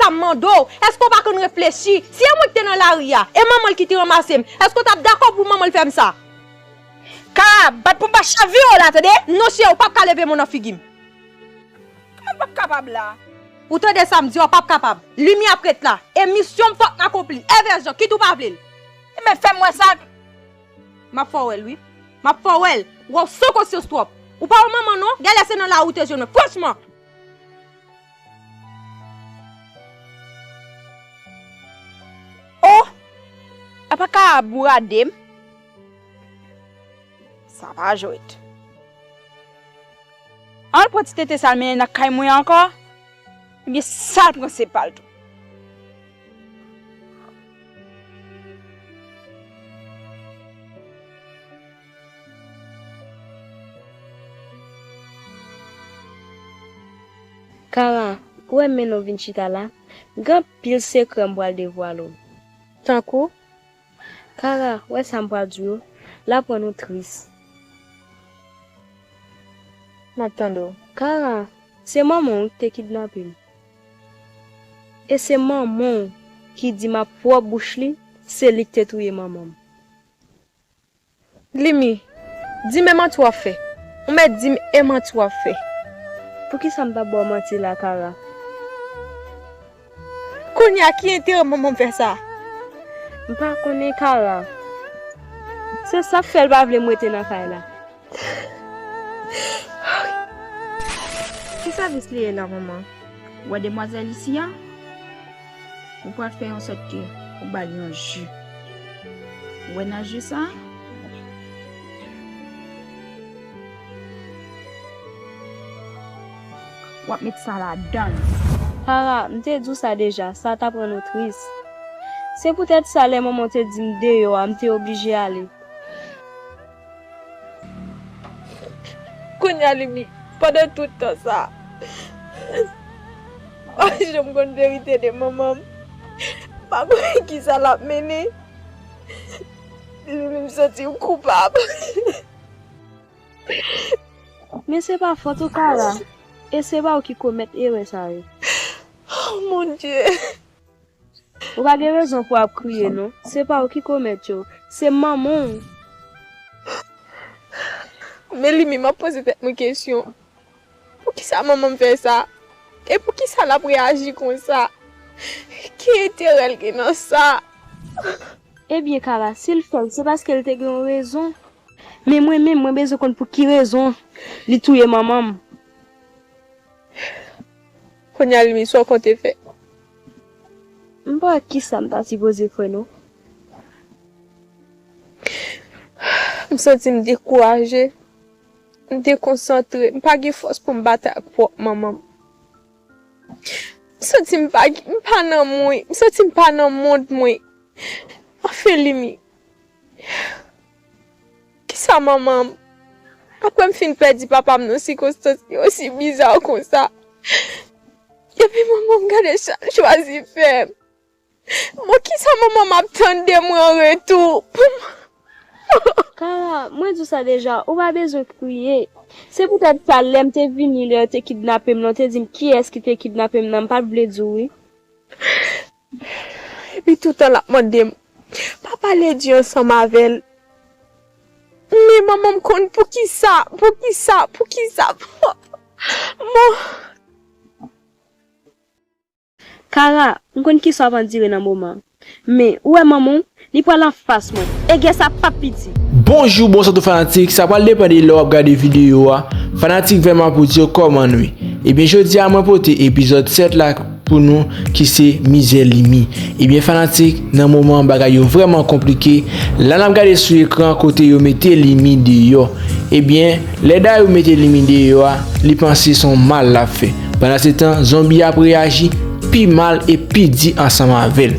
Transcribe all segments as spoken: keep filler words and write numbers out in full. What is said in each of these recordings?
M mande w, èske w pa konn reflechi? Si e mwen ki te nan lari a, e manman l ki te ranmase m, èske w t ap dakò pou manman l fè m sa? Kara, bat pou m pa chavire w la, tande? Non, cheri, w p ap ka leve men w nan figi m. Kòman m p ap kapab la? Ou tande sa m di a, w p ap kapab. Limi ap ret la. E misyon m fòk m akonpli. Evè Jan, kit ou pa vle l. Ebyen, fè m wè sa. M ap fè w wè l, wi. M ap fè w wè l. Ou san konsyans twòp. Ou pa yon manman, non. Genlè se nan lari w te jwenn mwen. Franchman! Oh! Apa Kara bourade m? Sa pa jwèt. Al pran ti tete sa l mennen nan kay mwen an ankò. Ebyen, sa l pran se pa l tou. Kara, ou wè m mennen w vin chita la, gen anpil sekrè m pral devwale w. Tankou? Kara, wè sa m pral di w yo, l ap rann ou tris. M ap tande w. Kara, se manman w ki te kidnape m. E se manman w ki di m ak pwòp bouch li, se li ki te touye manman m. Limi, di m e manti w ap fè. Ou mèt di m e manti w ap fè. Poukisa m t ap ba w manti la, Kara? Kounye a, ki enterè manman m fè sa? M pa konnen, Kara. Se sa k fè l pa vle m rete nan kay la. Ki sèvis li ye la, manman? Ou wè demwazèl isi a? Ou pral fè yon sòt ke ou ba l yon ji. Ou wè nan ji sa a? W ap met sa ladan l. Kara, m te di w sa deja, sa t ap rann ou tris. Se poutèt sa, lè manman w te di m deyò a, m te oblije ale. Kounye a, Limi, pandan tout tan sa a, m pa janm konn verite de manman m. M pa konnen kisa l ap mennen. Limi, m santi m koupab. Men se pa fòt ou, Kara. E se pa ou ki komèt erè sa yo. Oh, mon Dieu! Ou pa gen rezon pou w ap kriye, non. Se pa ou ki komèt yo. Se manman w. Men Limi, m ap poze tèt mwen kesyon. Poukisa manman m fè sa? E poukisa l ap reyaji konsa? Ki enterè l gen nan sa? Ebyen, Kara, si l fè l, se paske l te gen yon rezon. Men mwen menm, mwen bezwen konn pou ki rezon li touye manman m. Kounye a, Limi, sa w konte fè? M pa wè kisa m ta sipoze fè, non. M santi m dekouraje, m dekonsantre, m pa gen fòs pou m batay ak pwòp manman m. M santi m pa, m pa nan mwen, m santi m pa nan mond mwen. Anfen, Limi, kisa manman m, apre m fin pèdi papa m nan sikonstans ki osi biza konsa, epi manman m gade sa l chwazi fè m. Bon, kisa manman m ap tann de mwen an retou? Pou m Kara, mwen di w sa deja, ou pa bezwen kriye. Se poutèt sa, lè m te vini, lè yo te kidnape m nan, w te di m kiyès ki te kidnape m nan, m pa t vle di w, wi. Epi toutan l ap mande m, pa pale di ansanm avè l. Men manman m konn poukisa, poukisa, poukisa. Bon. Kara, m konn kisa w ap andire nan moman an. Men, ou wè manman w, li pral anfas mwen. E gè sa p ap piti. Bonjou, bonswa tout fanatik. Sa pral depann de lè w ap gade videyo a. Fanatik Vèma pou di w kòman nou ye. Ebyen, jodi a, mwen pote epizòd sèt la pou nou, ki se Mizè Limi. Ebyen, fanatik, nan moman an, bagay yo vrèman konplike. La, n ap gade sou ekran kote yo mete Limi deyò. Ebyen, lè Dayou mete Limi deyò a, li panse se yon mal l ap fè. Pandansetan, zonbi ap reyaji pi mal e pi di ansanm avè l.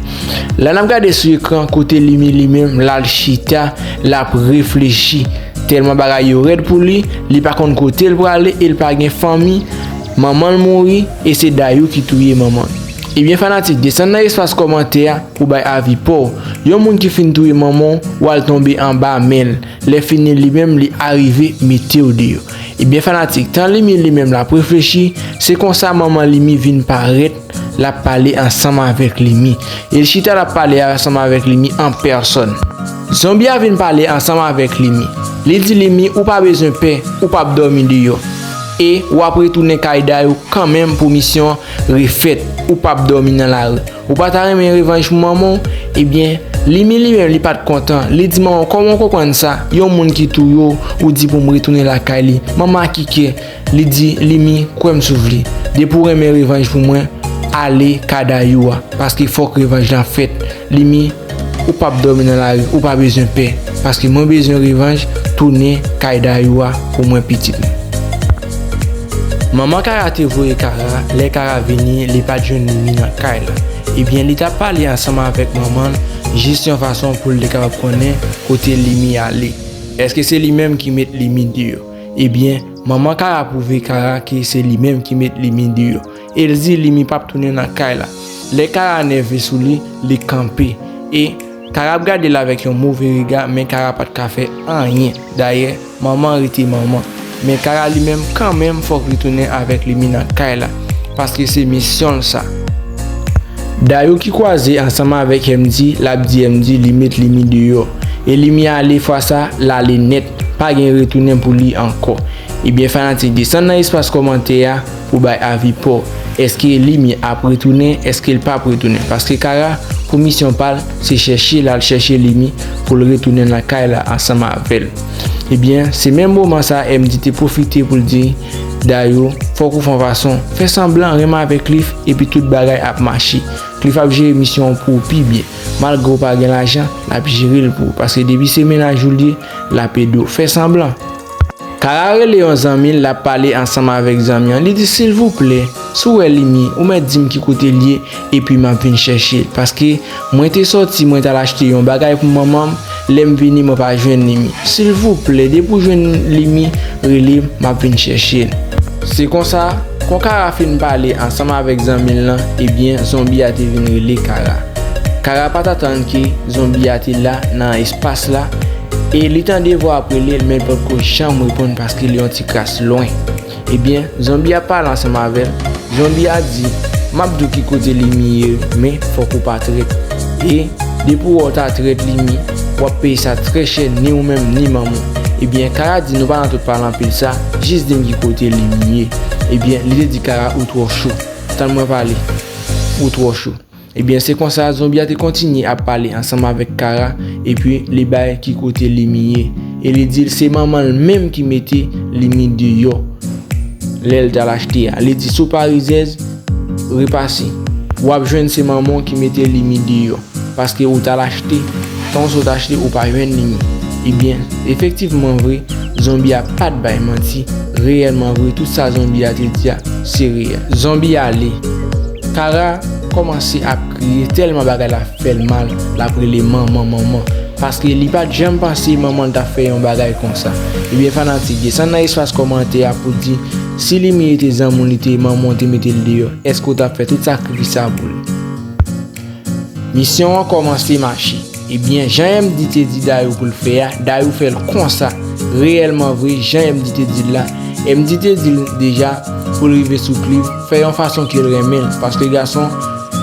La n ap gade sou ekran kote Limi li menm l al chita, l ap reflechi. Tèlman bagay yo rèd pou li, li pa konn kote l prale e l pa gen fanmi. Manman l mouri e se Dayou ki touye manman l. Ebyen fanatik, desann nan espas kòmantè a pou bay avi pa w. Yon moun ki fin touye manman w, w al tonbe anba men l. Lè fini li menm li arive mete w deyò. Ebyen fanatik, tan Limi li menm l ap reflechi, se konsa manman Limi vin parèt l ap pale ansanm avèk Limi. E l chita l ap pale ansanm avèk Limi an pèsòn. Zonbi a vin pale ansanm avèk Limi. Li di Limi, ou pa bezwen pè, ou p ap dòmi deyò. E w ap retounen kay Dayou kanmenm pou misyon an refèt. Ou p ap dòmi nan lari. Ou pa ta renmen revanj pou manman w? Ebyen, Limi li menm li pa t kontan. Li di, manman, kòman w konprann sa? Yon moun ki touye w, ou di pou m retounen lakay li. Manman a kikè. Li di, Limi, kwè m si w vle. Depi w renmen revanj pou mwen, ale kay Dayou a. Paske fòk revanj lan fèt. Limi, ou p ap dòmi nan lari, ou pa bezwen pè. Paske mwen bezwen revanj, tounen kay Dayou a pou mwen pitit mwen. Manman Kara te voye Kara, lè Kara vini, li pa t jwenn Limi nan kay la. Ebyen, li t ap pale ansanm avèk manman l, jis yon fason pou l te kapab konnen kote Limi ale. Èske se li menm ki met Limi deyò? Ebyen, manman Kara pwouve Kara ke se li menm ki met Limi deyò. E l di Limi p ap tounen nan kay la. Lè Kara nève sou li, li kanpe. E Kara ap gade l avèk yon move rega, men Kara pa t ka fè anyen. Dayè, manman rete manman. Men Kara li menm, kanmenm, fòk li tounen avèk Limi nan kay la. Paske se misyon l sa. Dayou ki kwaze ansanm avèk M D, l ap di M D li met Limi deyò. E Limi ale fwa sa, l ale nèt. Pa gen retounen pou li ankò. Ebyen, fanatik, desann nan espas kòmantè a pou bay avi pa w. Èske Limi ap retounen? Èske l p ap retounen? Paske Kara, pou misyon pa l, se chèche l al chèche Limi pou l retounen nan kay la ansanm avè l. Ebyen, se menm moman sa M D te pwofite pou l di Dayou, fòk ou fè yon fason, fè sanblan renmen avèk Cliff, epi tout bagay ap mache. Cliff ap jere misyon an pou ou pi byen. Malgre w pa gen lajan, l ap jere l pou ou. Paske depi se mennaj ou l ye, l ap ede w. Fè sanblan. Kara rele yon zanmi l, l ap pale ansanm avèk zanmi an. Li di, silvouplè, si w wè Limi, ou mèt di m ki kote l ye, epi m ap vin chèche l. Paske mwen te sòti, mwen t al achte yon bagay pou manman m, lè m vini, mwen pa jwenn Limi. Silvouplè, depi w jwenn Limi, rele m, m ap vin chèche l. Se konsa, kon Kara fin pale ansanm avèk zanmi l lan, ebyen, zonbi a te vin rele Kara. Kara pa t atann ke zonbi a te la nan espas la, e li tande vwa ap rele l, men l potko janm reponn paske li yon ti kras lwen. Ebyen, zonbi a pale ansanm avè l. Zonbi a di, m ap di w ki kote Limi ye, men fòk ou pa trèt. E depi w wè w ta trèt Limi, w ap peye sa trè chè, ni ou menm, ni manman w. Ebyen, Kara di, nou pa nan tout pale anpil sa, jis di m ki kote Limi ye. Ebyen, li te di Kara, ou twò cho. Tann mwen pale. Ou twò cho. Ebyen, se konsa, zonbi a te kontinye ap pale ansanm avèk Kara, epi li bay ki kote Limi ye. E li di l se manman l menm ki mete Limi deyò lè l t al achte a. Li di, si w pa rizèz, repase. W ap jwenn se manman w ki mete Limi deyò. Paske ou t al achte, tan w sot achte, ou pa jwenn Limi. Ebyen, efektivman vre, zonbi a pa t bay manti. Reyèlman vre, tout sa zonbi a te di a, se reyèl. Zonbi ale. Kara kòmanse ap kriye tèlman bagay la fè l mal, l ap rele manman, manman. Paske li pa t janm panse manman l t ap fè yon bagay konsa. Ebyen, fanatik, desann nan espas kòmantè a pou di, si Limi te zanmi w, li te manman w te mete l deyò, èske w t ap fè tout sakrifis sa pou li? Misyon an kòmanse mache. Ebyen, jan M D te di Dayou pou l fè a, Dayou fè l konsa. Reyèlman vre, jan M D te di l la, M D te di l deja pou l rive sou Cliff, fè yon fason ke l renmen l, paske gason,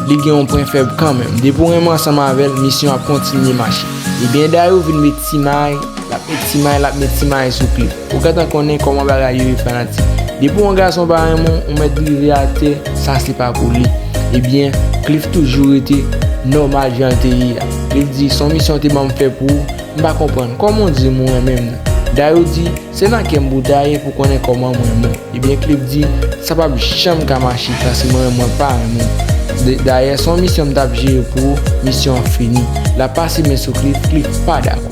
li gen yon pwen fèb kanmenm. Depi w renmen ansanm avè l, misyon ap kontinye mache. Ebyen, Dayou vin met ti may, l ap met ti may, l ap met ti may sou Cliff. Ou gentan konnen kòman bagay yo ye, fanatik. Depi yon gason pa renmen w, ou mèt rive atè, sa se pa pou li. Ebyen, Cliff toujou rete nòmal jan l te ye a. Cliff di, se yon misyon w te ban m fè pou ou, m pa konprann. Kòman w di m ou renmen m nan? Dayou di, se nan kè m pou w ta ye pou konnen kòman m renmen w. Ebyen, Cliff di, sa p ap janm ka mache, paske mwen menm mwen pa renmen w. D-, dayè, se yon misyon m t ap jere pou ou, misyon an fini. L ap pase men sou Cliff, Cliff pa dakò.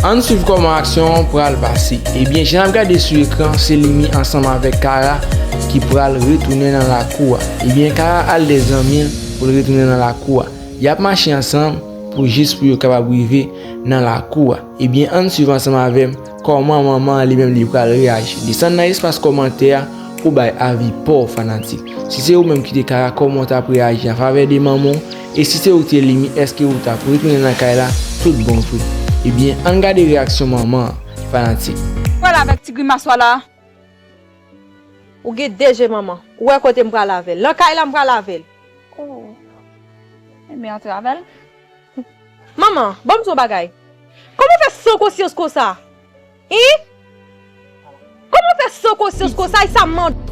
Ann swiv kòman aksyon an pral pase. Ebyen, jan n ap gade sou ekran, se Limi ansanm avèk Kara ki pral retounen nan lakou a. Ebyen, Kara al dèyè zanmi l pou l retounen nan lakou a. Y ap mache ansanm pou jis pou yo kapab rive nan lakou a. Ebyen, ann swiv ansanm avè m kòman manman an li menm li pral reyaji. Desann nan espas kòmantè a pou bay avi pa w, fanatik. Si se ou menm ki te Kara, kòman w t ap reyaji an favè de manman w? E si se ou ki te Limi, èske ou t ap retounen nan kay la tout bon vre? Ebyen, ann gade reyaksyon manman an, fanatik. Pral avèk ti grimas w la. Ou gen de je, manman. Ou wè kote m pral avè l. Nan kay la m pral avè l. Oh. Enben antre avè l. Manman, ban m di w yon bagay. Kòman w fè san konsyans konsa? Hein? Kòman w fè san konsyans konsa? E sa m mande.